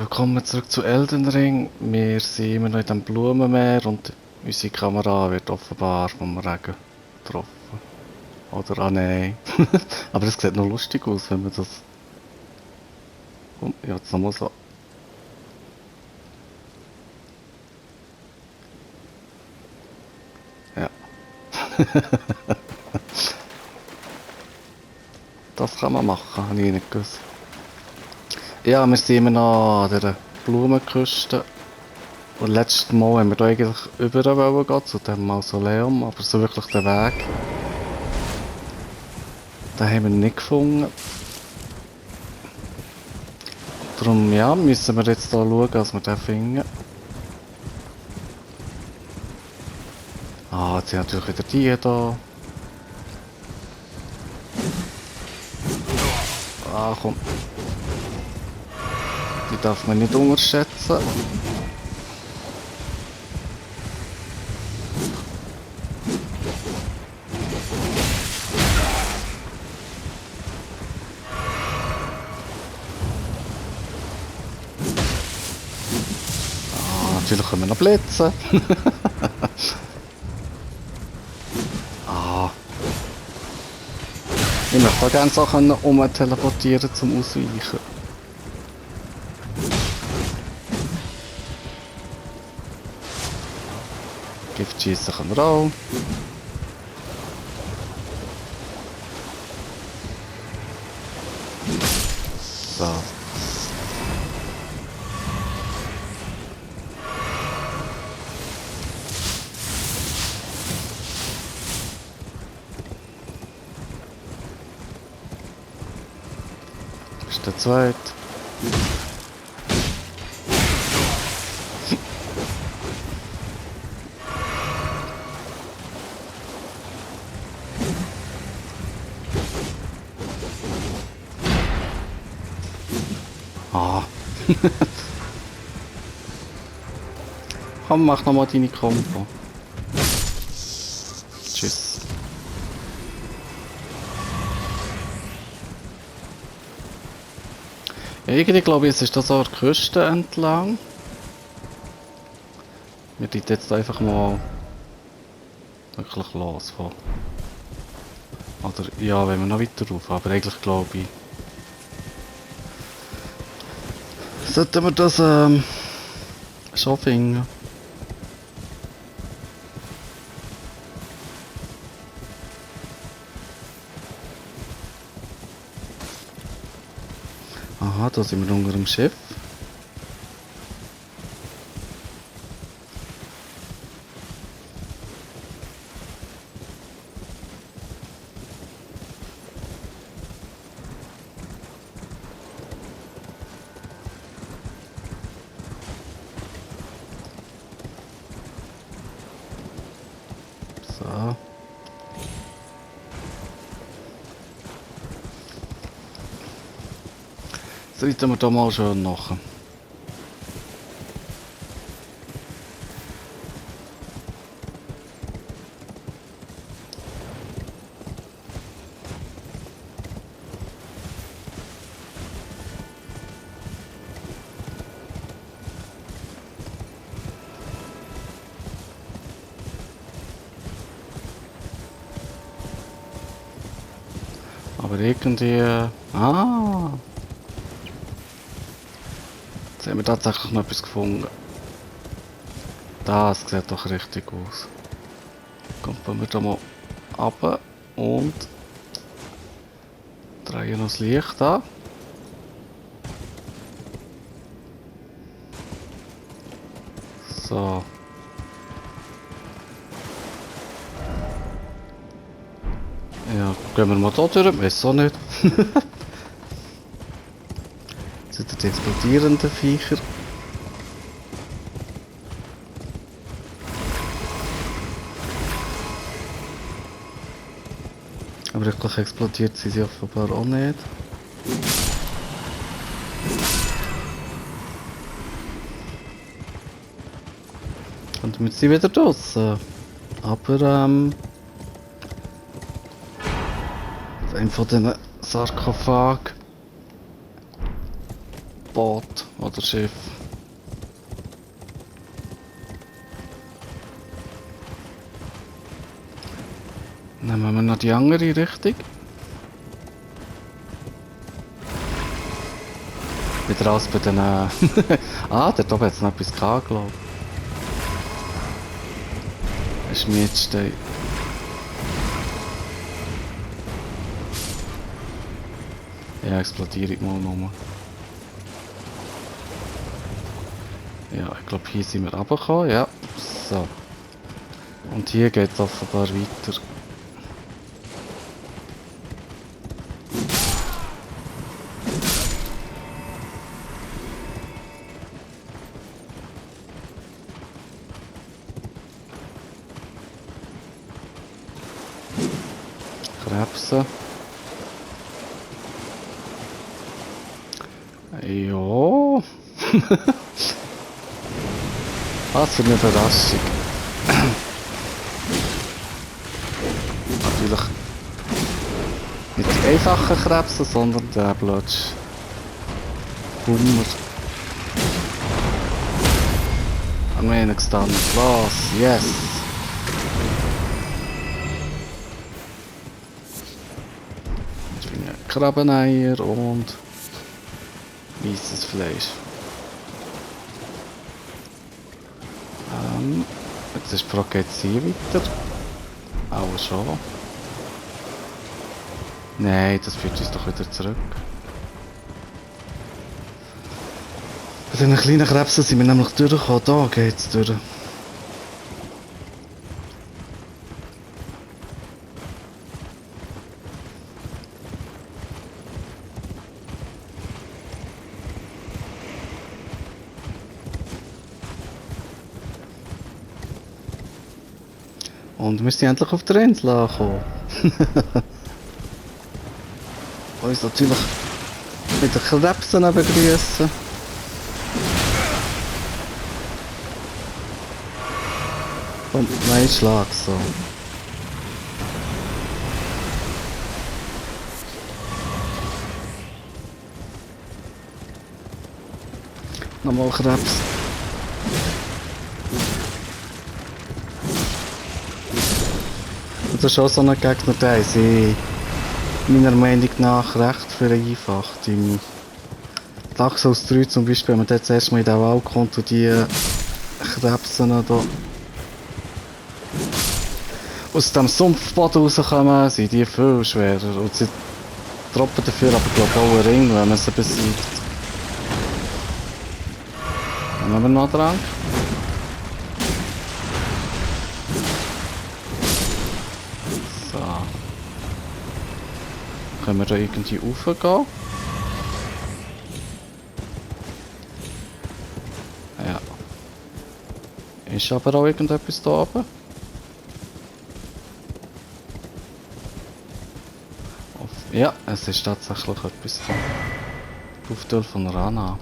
Willkommen zurück zu Elden Ring. Wir sind immer noch in dem Blumenmeer und unsere Kamera wird offenbar vom Regen getroffen. Oder, ah nein. Aber es sieht noch lustig aus, wenn man das... Ja, jetzt nochmal so. Ja. Das kann man machen, habe ich nicht gewusst. Ja, wir sind immer noch an der Blumenküste. Und letztes Mal haben wir da eigentlich überall gehen zu dem Mausoleum, aber so wirklich den Weg, den haben wir nicht gefunden. Darum ja, müssen wir jetzt hier schauen, dass wir den finden. Ah, jetzt sind natürlich wieder die hier. Ah, komm. Die darf man nicht unterschätzen. Ah, natürlich können wir noch blitzen. Ah. Ich möchte auch gerne Sachen teleportieren zum Ausweichen. Gift schießen können wir auch. So. Das ist der zweite. Ah. Komm, mach nochmal deine Kombo. Tschüss. Ja, irgendwie glaube ich, es ist das auch die Küste entlang. Wir tun jetzt einfach mal wirklich los von. Oder ja, wenn wir noch weiter rauf, aber eigentlich glaube ich. Sollten wir das schon finden? Aha, da sind wir unter dem Schiff. So. Sollten wir da mal schön nach. Aber irgendwie... Ah! Jetzt haben wir tatsächlich noch etwas gefunden. Das sieht doch richtig aus. Kommen wir da mal runter und drehen noch das Licht an. So. Ja, gehen wir mal da durch, weiß auch nicht. Jetzt sind die explodierenden Viecher. Aber wirklich explodiert sie offenbar auch nicht. Und damit sind sie wieder draussen. Aber auf einem von diesen Sarkophag Boot oder Schiff. Nehmen wir noch die andere Richtung. Wieder alles bei den... ah, dort oben hat es noch etwas gehabt, glaube ich. Ein Schmiedstein. Ja, explodiere ich mal nochmal. Ja, ich glaube hier sind wir runtergekommen, ja. So. Und hier geht es offenbar weiter. Krebse. Ja. Was für eine Überraschung. Natürlich nicht die einfachen Krebse, sondern der Blötsch. Hummer. Am wenigsten los, yes! Krabbeneier und weißes Fleisch. Jetzt ist die Frage, geht es hier weiter? Auch schon. Nein, das führt uns doch wieder zurück. Bei diesen kleinen Krebsen sind wir nämlich durchgekommen. Da geht es durch. Und wir sind endlich auf der Insel angekommen. Uns natürlich mit den Krebsen begrüßen. Und mein Schlag so. Nochmal Krebs. Das ist auch so ein Gegner, der ist meiner Meinung nach recht vereinfacht. Im Dark Souls 3 zum Beispiel, wenn man dort zuerst mal in den Wald kommt und die Krebsen da aus dem Sumpfboden rauskommen, sind die viel schwerer. Und sie droppen dafür aber glaube ich auch einen Ring, wenn man sie besiegt. Dann haben wir noch dran. Können wir da irgendwie raufgehen? Ja. Ist aber auch irgendetwas da oben? Ja, es ist tatsächlich etwas da. Die Auftür von Rana.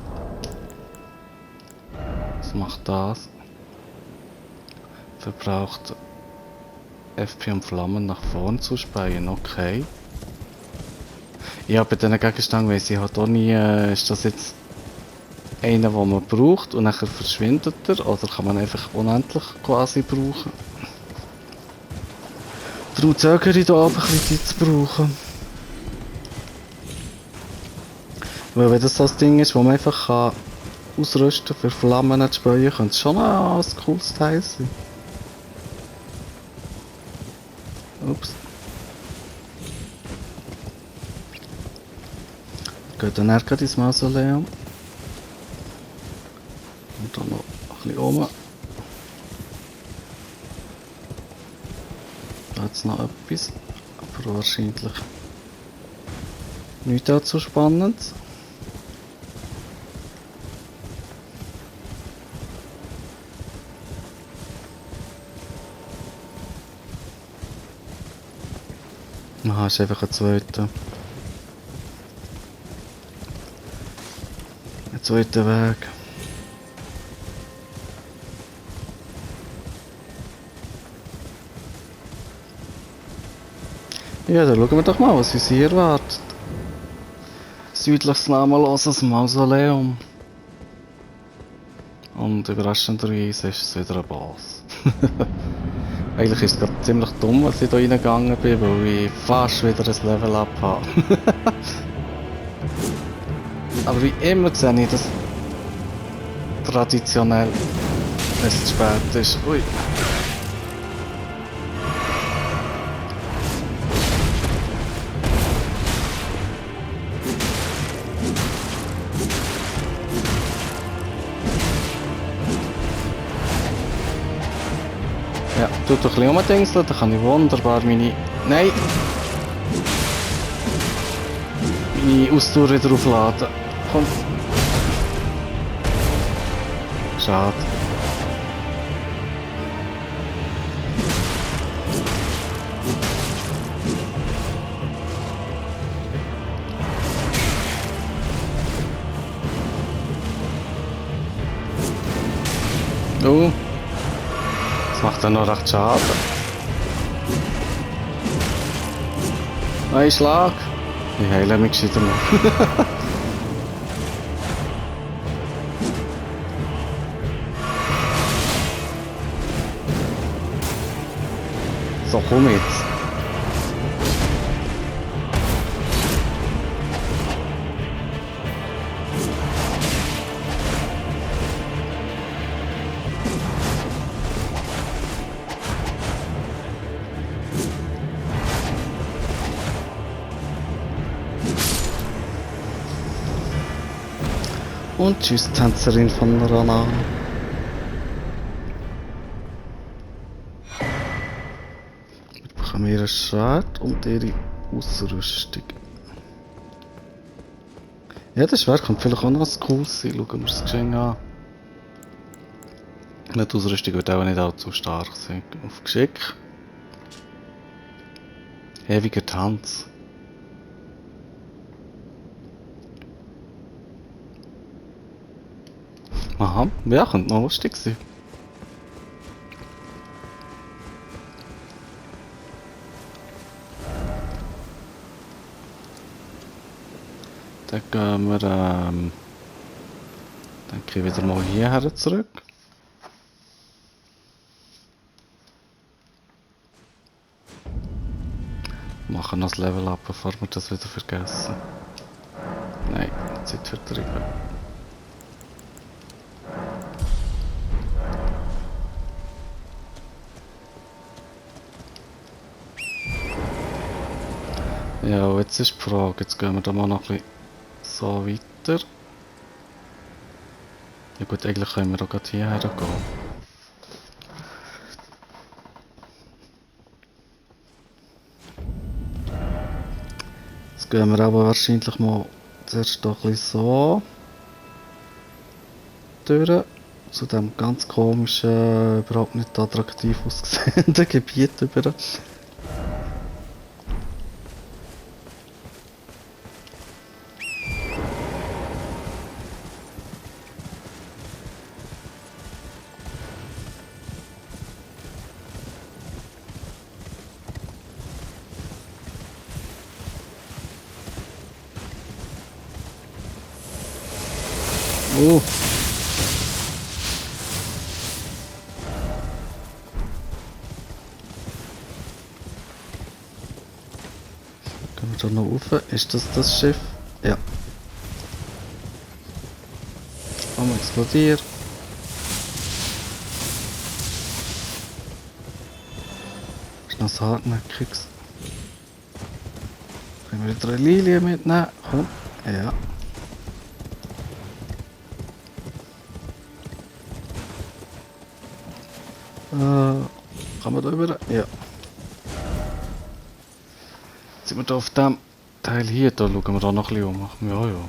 Was macht das? Verbraucht FP um Flammen nach vorn zu speien, okay. Ja, bei diesen Gegenständen weiss ich halt auch nie, ist das jetzt einer, den man braucht und nachher verschwindet er, oder kann man einfach unendlich quasi brauchen. Darum zögere ich da einfach ein bisschen zu brauchen. Weil wenn das so ein Ding ist, wo man einfach kann ausrüsten für Flammen zu speien, könnte es schon ein cooles Teil sein. Ups. Geht dann gerade ins Mausoleum. Und dann noch ein bisschen oben. Da hat es noch etwas. Aber wahrscheinlich nicht allzu spannend. Aha, ist einfach ein zweiter. Ein zweiter Weg. Ja, dann schauen wir doch mal, was uns hier erwartet. Südliches namenloses Mausoleum. Und überraschenderweise ist es wieder ein Boss. Eigentlich ist es gerade ziemlich dumm, als ich da reingegangen bin, weil ich fast wieder ein Level-Up habe. Aber wie immer sehe ich das traditionell, wenn es zu spät ist. Ui. Ja, tut doch ein bisschen umdingseln, dann kann ich wunderbar meine... Nein! Meine Ausdauer wieder aufladen. Komm. Schade. Oh. Das macht dann noch recht Schaden. Ein Schlag. Ich heile mich gescheiter noch. So, komm jetzt. Und tschüss, Tänzerin von Rana. Wir bekommen ihr Schwert und ihre Ausrüstung. Ja, das Schwert könnte vielleicht auch noch was Cooles sein. Schauen wir das Geschenk an. Die Ausrüstung wird auch nicht allzu stark sein. Auf Geschick. Ewiger Tanz. Aha, ja, könnte noch lustig sein. Dann gehen wir, denke ich, wieder mal hierher zurück. Machen noch das Level ab, bevor wir das wieder vergessen. Nein, Zeit vertreiben. Ja, und jetzt ist die Frage, jetzt gehen wir da mal noch ein bisschen so weiter. Ja gut, eigentlich können wir auch gerade hierher gehen. Jetzt gehen wir aber wahrscheinlich mal zuerst doch ein bisschen so durch. Zu dem ganz komischen, überhaupt nicht attraktiv aussehenden Gebiet über. Oh! Können wir da noch rauf? Ist das das Schiff? Ja. Oh, explodiert. Ist noch so hartnäckiges. Können wir wieder eine Lilie mitnehmen? Komm. Ja. Kann man da rüber? Ja. Jetzt sind wir da auf dem Teil hier, da schauen wir da noch ein bisschen um. Ja, ja.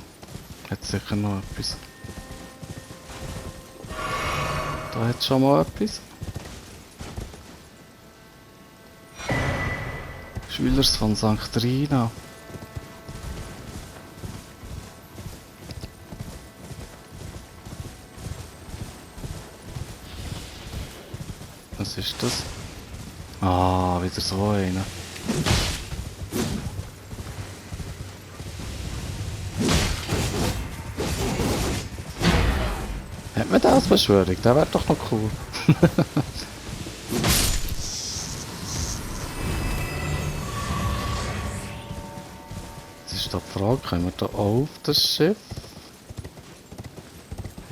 Hat sicher noch etwas. Da hat schon mal etwas. Schülers von St. Rina. Was ist das? Ah, wieder so einer. Hat Wenn der als Verschwörung, der wäre doch noch cool. Jetzt ist da die Frage, können wir da auch auf das Schiff?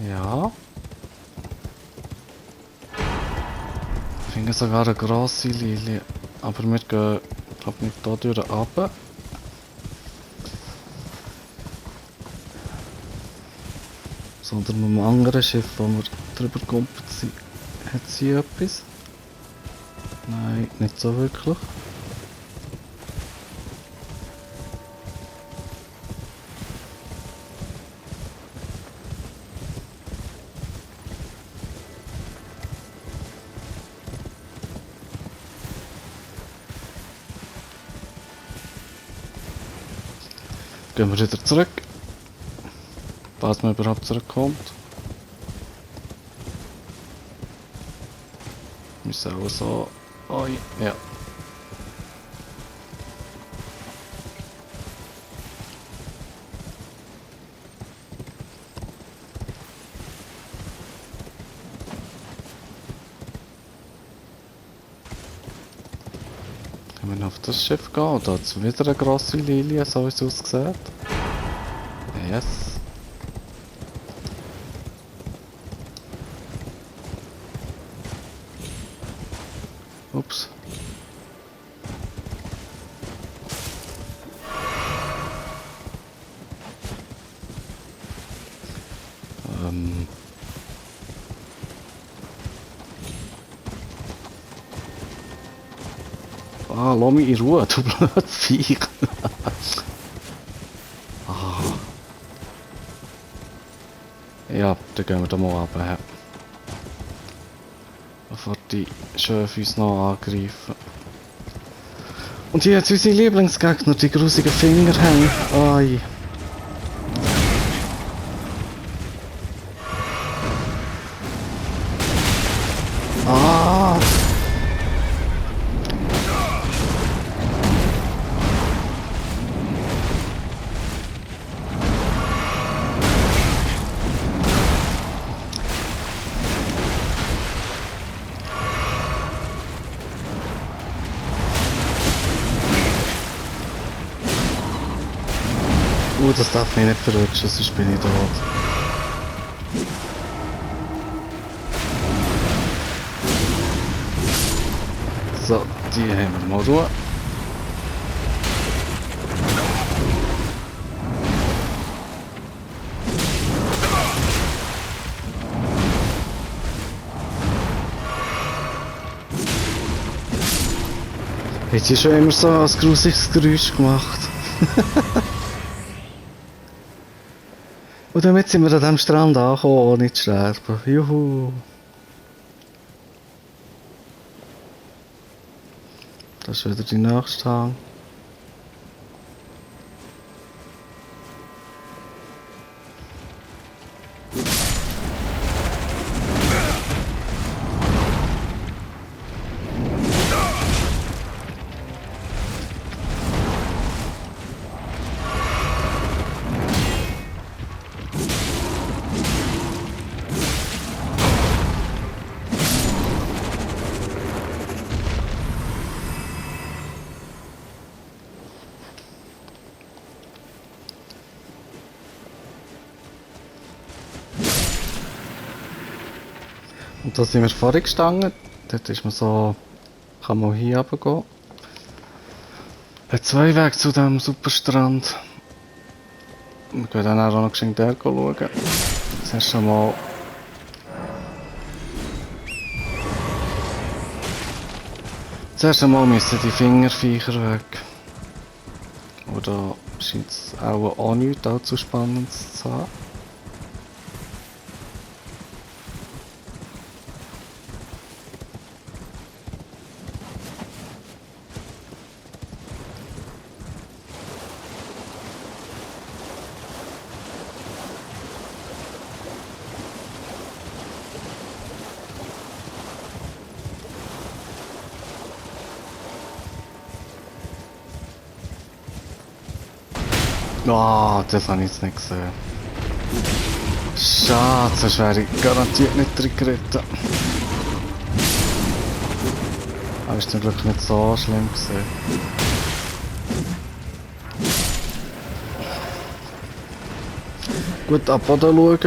Ja. Ich finde sogar eine grosse Lilie. Aber wir gehen, glaube nicht da durch runter. Sondern mit einem anderen Schiff, wo wir drüber gekumpelt sind. Hat sie etwas? Nein, nicht so wirklich. Gehen wir wieder zurück. Falls man überhaupt zurückkommt. Wir müssen auch so... Oh ja. Können wir noch auf das Schiff gehen? Und da hat es wieder eine grosse Lilie, so wie es aussieht. Yes. Ups. Ah, lass mich in Ruhe, du blödes Viech. Ah. Ja, dann gehen wir da mal runter. Bevor die Schöfe uns noch angreifen. Und hier jetzt unsere Lieblingsgegner, die grusigen Finger hängen. Ai. Ah! Das darf mich nicht verrutschen, sonst bin ich tot. So, die haben wir mal durch. Hat sie schon immer so ein grusiges Geräusch gemacht. Und damit sind wir an diesem Strand angekommen, ohne zu sterben. Juhu! Das ist wieder die nächste Hang. Und da sind wir vorher gestanden. Dort ist man so... Kann man hier runtergehen. Hat zwei Wege zu diesem Superstrand. Wir gehen dann auch noch geschwind der schauen. Zuerst einmal... Zuerst einmal müssen die Fingerviecher weg. Oder scheint es auch nichts allzu Spannendes zu haben. Ah, das habe ich jetzt nicht gesehen. Schade, sonst wäre ich garantiert nicht drin geritten. Aber ist zum Glück nicht so schlimm gewesen. Gut, ab Boden schauen.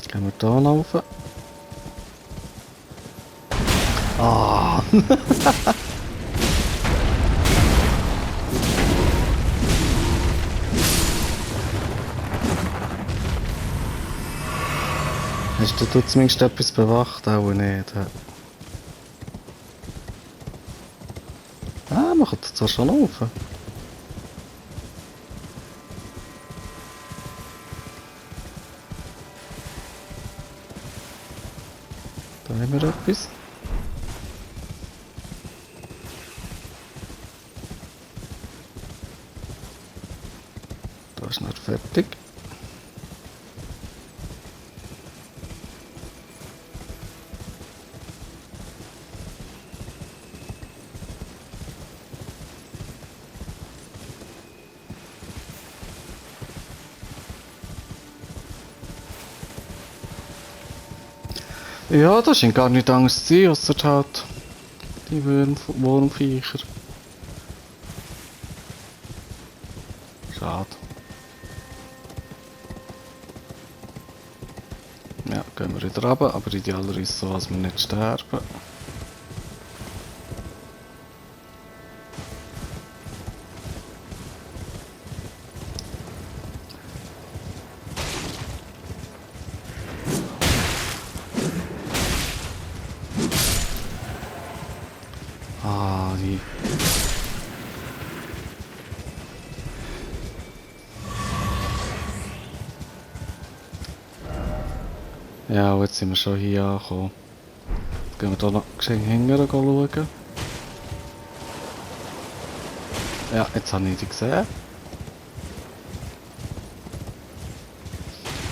Gehen wir hier laufen. Ah! Hast du zumindest etwas bewacht? Auch nicht. Ah, man kann zwar schon laufen. Da haben wir etwas. Da ist noch fertig. Ja, das scheint gar nicht Angst zu sein, ausser halt die Wurmviecher. Schade. Ja, gehen wir wieder runter, aber idealerweise so, dass wir nicht sterben. Ah, die. Ja, und jetzt sind wir schon hier angekommen. Jetzt gehen wir hier noch geschehen hinterher schauen. Ja, jetzt habe ich die gesehen.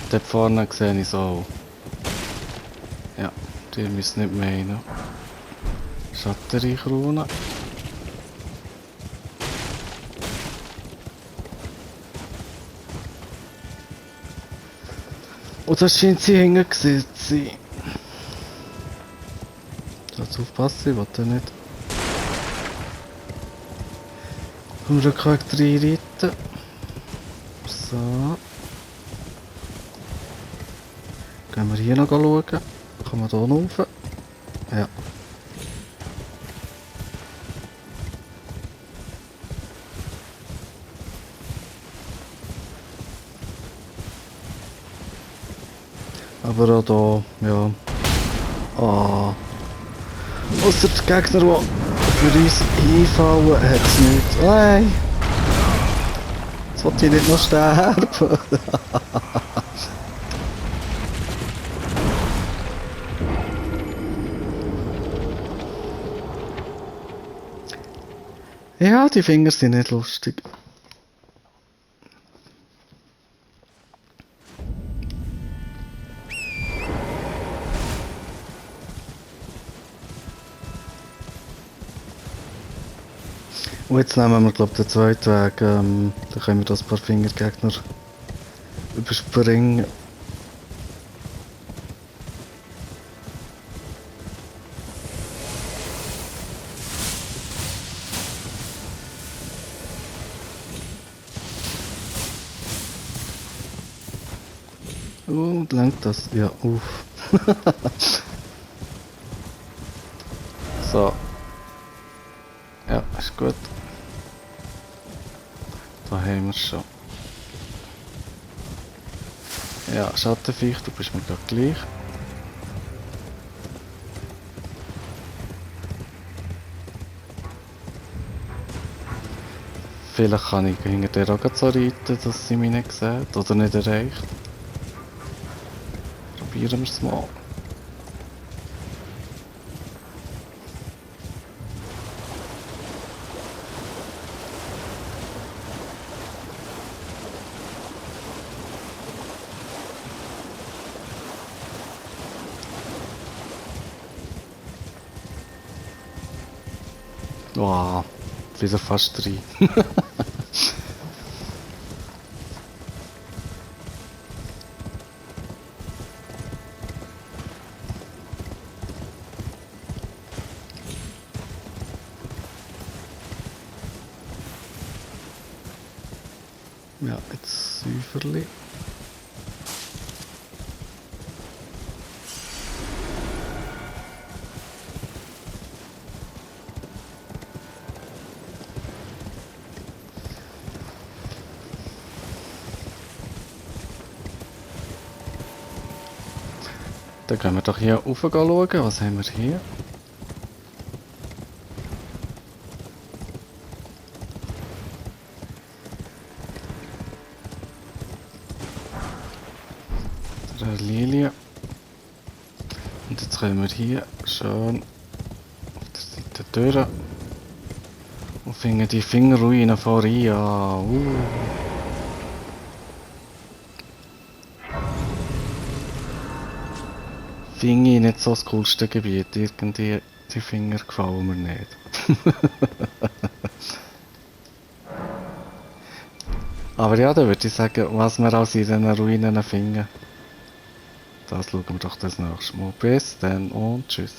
Dort vorne sehe ich so. Ja, die müssen nicht meinen. Schattenkrone. Und das scheint sie hängen zu sein. Jetzt aufpassen, ich will da nicht vom Rückweg reinreiten. So. Gehen wir hier noch schauen. Kann man hier noch rauf? Ja. Aber auch hier, ja. Ah. Ausser die Gegner, die für uns einfallen, hat es nicht. Nein! Jetzt wollte ich nicht noch sterben. Ja, die Finger sind nicht lustig. Und jetzt nehmen wir, glaube ich, den zweiten Weg. Da können wir das paar Fingergegner überspringen. Und lenkt das? Ja, auf. So. Ja, ist gut. Da haben wir es schon. Ja, Schattenviech, du bist mir gerade gleich. Vielleicht kann ich hinter der auch so reiten, dass sie mich nicht sieht oder nicht erreicht. Probieren wir es mal. Wow. Wieder fast 3. Ja, jetzt Säuferli. Dann gehen wir doch hier rauf schauen, was haben wir hier? Eine Lilie. Und jetzt können wir hier schön auf der Seite durch und finden die Fingerruinen von Ria. Finde ich nicht so das coolste Gebiet. Irgendwie, die Finger gefallen mir nicht. Aber ja, dann würde ich sagen, was wir aus diesen Ruinen finden, das schauen wir doch das nächste Mal. Bis dann und tschüss.